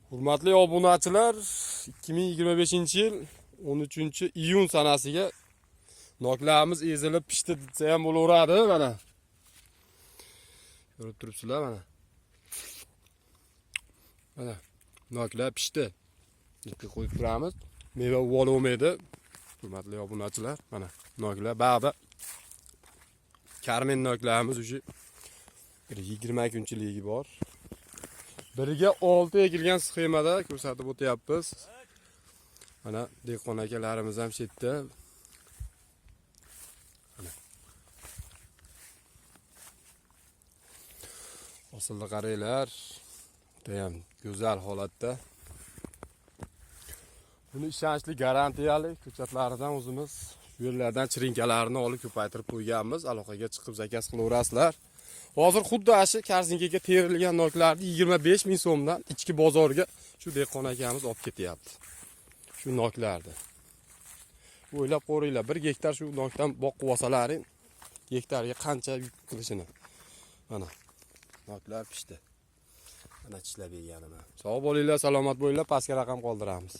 Hurmatli obunachilar, 2025-yil 13-iyun sanasiga noklarimiz ezilib pishdi desa ham bo'laveradi mana. Ko'rib turibsizlar mana. Mana noklar pishdi. Ipga qo'yib turamiz. Meva uvol bo'lmaydi. Hurmatli obunachilar, mana noklar bag'da. Karmen noklarimiz уже bir 20 kunchiligi bor. Biriga 6 ekilgan sxemada ko'rsatib o'tyapmiz. Mana dehqon akalarimiz ham shu yerda. Mana. Hosilni qaranglar. Judayam go'zal holatda. Buni ishonchli garantiyali ko'chatlaridan o'zimiz shu yerlardan chirinkalarini olib ko'paytirib qo'yganmiz. Aloqaga chiqib zakaz qilaverasizlar. Hozir xuddi ana shu korzinkaga terilgan noklarni 25 ming so'mdan ichki bozorga shu dehqon akamiz olib ketyapti. Shu noklarni. O'ylab ko'ringlar, 1 gektar shu nokdan boqib olsalaring, gektarga qancha yuk qilishini. Mana noklar pishdi. Mana tishlab yeganim. Sog' bo'linglar, salomat bo'linglar, pastga raqam qoldiramiz.